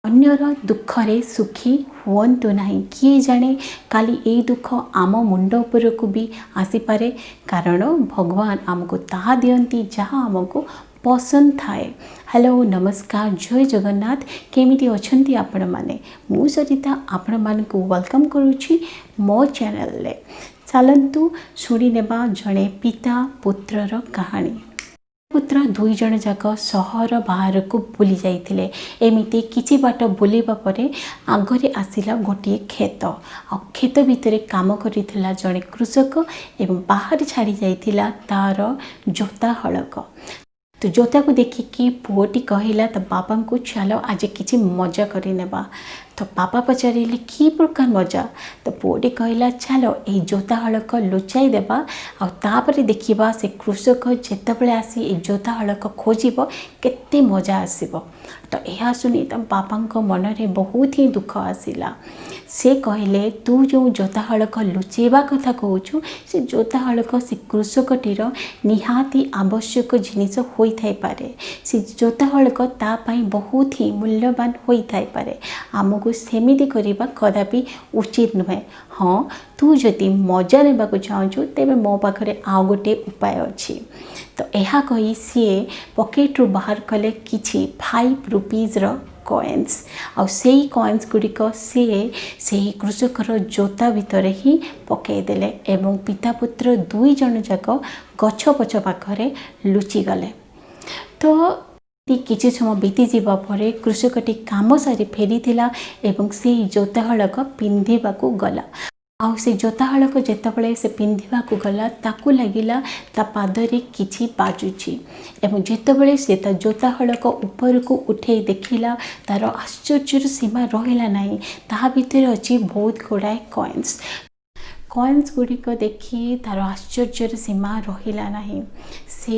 ଅନ୍ୟର ଦୁଃଖରେ ସୁଖୀ ହୁଅନ୍ତୁ ନାହିଁ। କିଏ ଜାଣେ, କାଲି ଏଇ ଦୁଃଖ ଆମ ମୁଣ୍ଡ ଉପରକୁ ବି ଆସିପାରେ। କାରଣ ଭଗବାନ ଆମକୁ ତାହା ଦିଅନ୍ତି ଯାହା ଆମକୁ ପସନ୍ଦ ଥାଏ। ହ୍ୟାଲୋ, ନମସ୍କାର, ଜୟ ଜଗନ୍ନାଥ। କେମିତି ଅଛନ୍ତି ଆପଣମାନେ? ମୁଁ ସରିତା ଆପଣମାନଙ୍କୁ welcome କରୁଛି ମୋ ଚ୍ୟାନେଲରେ। ଚାଲନ୍ତୁ ଶୁଣିନେବା ଜଣେ ପିତା ପୁତ୍ରର କାହାଣୀ। ପୁତ୍ର ଦୁଇ ଜଣ ଯାକ ସହର ବାହାରକୁ ବୁଲି ଯାଇଥିଲେ। ଏମିତି କିଛି ବାଟ ବୁଲିବା ପରେ ଆଗରେ ଆସିଲା ଗୋଟିଏ କ୍ଷେତ। ଆଉ କ୍ଷେତ ଭିତରେ କାମ କରିଥିଲା ଜଣେ କୃଷକ ଏବଂ ବାହାରେ ଛାଡ଼ି ଯାଇଥିଲା ତାର ଜୋତା ହଳକ। ତ ଜୋତାକୁ ଦେଖିକି ପୁଅଟି କହିଲା ତା ବାପାଙ୍କୁ, "ଚାଲ, ଆଜି କିଛି ମଜା କରିନେବା।" ତ ବାପା ପଚାରିଲେ, "କି ପ୍ରକାର ମଜା?" ତ ପୁଅଟି କହିଲା, "ଚାଲ, ଏଇ ଜୋତା ହଳକ ଲୁଚାଇ ଦେବା ଆଉ ତାପରେ ଦେଖିବା ସେ କୃଷକ ଯେତେବେଳେ ଆସି ଏଇ ଜୋତା ହଳକ ଖୋଜିବ, କେତେ ମଜା ଆସିବ।" ତ ଏହା ଶୁଣି ତା ବାପାଙ୍କ ମନରେ ବହୁତ ହିଁ ଦୁଃଖ ଆସିଲା। ସେ କହିଲେ, "ତୁ ଯେଉଁ ଜୋତା ହଳକ ଲୁଚେଇବା କଥା କହୁଛୁ, ସେ ଜୋତା ହଳକ ସେ କୃଷକଟିର ନିହାତି ଆବଶ୍ୟକ ଜିନିଷ ହୋଇଥାଇପାରେ। ସେ ଜୋତା ହଳକ ତା ପାଇଁ ବହୁତ ହିଁ ମୂଲ୍ୟବାନ ହୋଇଥାଇପାରେ। ଆମକୁ ସେମିତି କରିବା କଦାପି ଉଚିତ ନୁହେଁ। ହଁ, ତୁ ଯଦି ମଜା ନେବାକୁ ଚାହୁଁଛୁ, ତେବେ ମୋ ପାଖରେ ଆଉ ଗୋଟିଏ ଉପାୟ ଅଛି।" ତ ଏହା କହି ସିଏ ପକେଟରୁ ବାହାର କଲେ କିଛି 5 ରୁପିଜ୍ର କଏନ୍ସ। ଆଉ ସେଇ କଏନ୍ସ ଗୁଡ଼ିକ ସିଏ ସେହି କୃଷକର ଜୋତା ଭିତରେ ହିଁ ପକାଇଦେଲେ ଏବଂ ପିତା ପୁତ୍ର ଦୁଇ ଜଣ ଯାକ ଗଛ ପଛ ପାଖରେ ଲୁଚିଗଲେ। ତ କିଛି ସମୟ ବିତିଯିବା ପରେ କୃଷକଟି କାମ ସାରି ଫେରିଥିଲା ଏବଂ ସେଇ ଜୋତା ହଳକ ପିନ୍ଧିବାକୁ ଗଲା। ଆଉ ସେ ଜୋତା ହଳକ ଯେତେବେଳେ ସେ ପିନ୍ଧିବାକୁ ଗଲା, ତାକୁ ଲାଗିଲା ତା ପାଦରେ କିଛି ବାଜୁଛି। ଏବଂ ଯେତେବେଳେ ସେ ତା ଜୋତା ହଳକ ଉପରକୁ ଉଠେଇ ଦେଖିଲା, ତାର ଆଶ୍ଚର୍ଯ୍ୟର ସୀମା ରହିଲା ନାହିଁ। ତାହା ଭିତରେ ଅଛି ବହୁତ ଗୁଡ଼ାଏ କଏନ୍ସ। କଏନ୍ସ ଗୁଡ଼ିକ ଦେଖି ତାର ଆଶ୍ଚର୍ଯ୍ୟର ସୀମା ରହିଲା ନାହିଁ। ସେ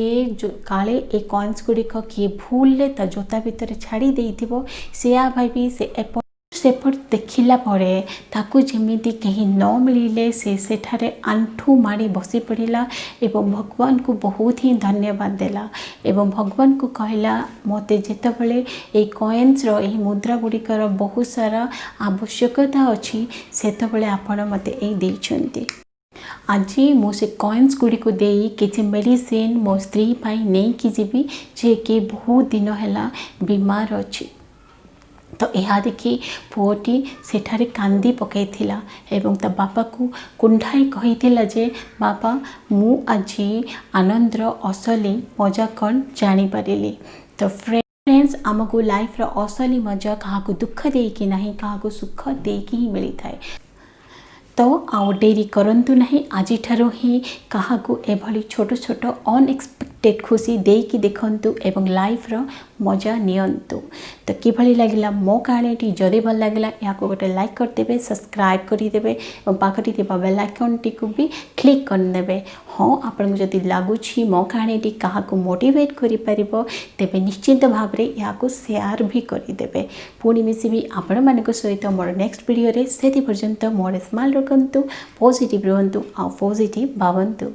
କାଳେ ଏ କଏନ୍ସ ଗୁଡ଼ିକ କିଏ ଭୁଲରେ ତା ଜୋତା ଭିତରେ ଛାଡ଼ି ଦେଇଥିବ, ସେୟା ଭାବି ସେ ଏପଟ ସେପଟ ଦେଖିଲା ପରେ ତାକୁ ଯେମିତି କେହି ନ ମିଳିଲେ, ସେ ସେଠାରେ ଆଣ୍ଠୁ ମାଡ଼ି ବସି ପଡ଼ିଲା ଏବଂ ଭଗବାନଙ୍କୁ ବହୁତ ହିଁ ଧନ୍ୟବାଦ ଦେଲା ଏବଂ ଭଗବାନଙ୍କୁ କହିଲା, "ମୋତେ ଯେତେବେଳେ ଏଇ କଏନ୍ସର, ଏହି ମୁଦ୍ରା ଗୁଡ଼ିକର ବହୁତ ସାରା ଆବଶ୍ୟକତା ଅଛି, ସେତେବେଳେ ଆପଣ ମୋତେ ଏଇ ଦେଇଛନ୍ତି। ଆଜି ମୁଁ ସେ କଏନ୍ସ ଗୁଡ଼ିକୁ ଦେଇ କିଛି ମେଡ଼ିସିନ ମୋ ସ୍ତ୍ରୀ ପାଇଁ ନେଇକି ଯିବି, ଯିଏକି ବହୁତ ଦିନ ହେଲା ବିମାର ଅଛି।" ତ ଏହା ଦେଖି ପୁଅଟି ସେଠାରେ କାନ୍ଦି ପକାଇଥିଲା ଏବଂ ତା ବାପାକୁ କୁଣ୍ଢାଇ କହିଥିଲା ଯେ, "ବାପା, ମୁଁ ଆଜି ଆନନ୍ଦର ଅସଲି ମଜା କ'ଣ ଜାଣିପାରିଲି।" ତ ଫ୍ରେଣ୍ଡସ୍, ଆମକୁ ଲାଇଫ୍ର ଅସଲି ମଜା କାହାକୁ ଦୁଃଖ ଦେଇକି ନାହିଁ, କାହାକୁ ସୁଖ ଦେଇକି ହିଁ ମିଳିଥାଏ। ତ ଆଉ ଡେରି କରନ୍ତୁ ନାହିଁ। ଆଜିଠାରୁ ହିଁ କାହାକୁ ଏଭଳି ଛୋଟ ଛୋଟ ଅନଏକ୍ସପେକ୍ଟେଡ଼ ଖୁସି ଦେଇକି ଦେଖନ୍ତୁ ଏବଂ ଲାଇଫ୍ର ମଜା ନିଅନ୍ତୁ। ତ କିଭଳି ଲାଗିଲା ମୋ କାହାଣୀଟି? ଯଦି ଭଲ ଲାଗିଲା, ଏହାକୁ ଗୋଟେ ଲାଇକ୍ କରିଦେବେ, ସବସ୍କ୍ରାଇବ୍ କରିଦେବେ ଏବଂ ପାଖରେ ଥିବା ବେଲ୍ ଆଇକନ୍ଟିକୁ ବି କ୍ଲିକ୍ କରିନେବେ। ହଁ, ଆପଣଙ୍କୁ ଯଦି ଲାଗୁଛି ମୋ କାହାଣୀଟି କାହାକୁ ମୋଟିଭେଟ୍ କରିପାରିବ, ତେବେ ନିଶ୍ଚିତ ଭାବରେ ଏହାକୁ ସେୟାର ବି କରିଦେବେ। ପୁଣି ମିଶିବି ଆପଣମାନଙ୍କ ସହିତ ମୋର ନେକ୍ସଟ ଭିଡ଼ିଓରେ। ସେଥି ପର୍ଯ୍ୟନ୍ତ ମୋର ସ୍ମାଇଲ୍ ରଖନ୍ତୁ, ପଜିଟିଭ୍ ରୁହନ୍ତୁ ଆଉ ପଜିଟିଭ୍ ଭାବନ୍ତୁ।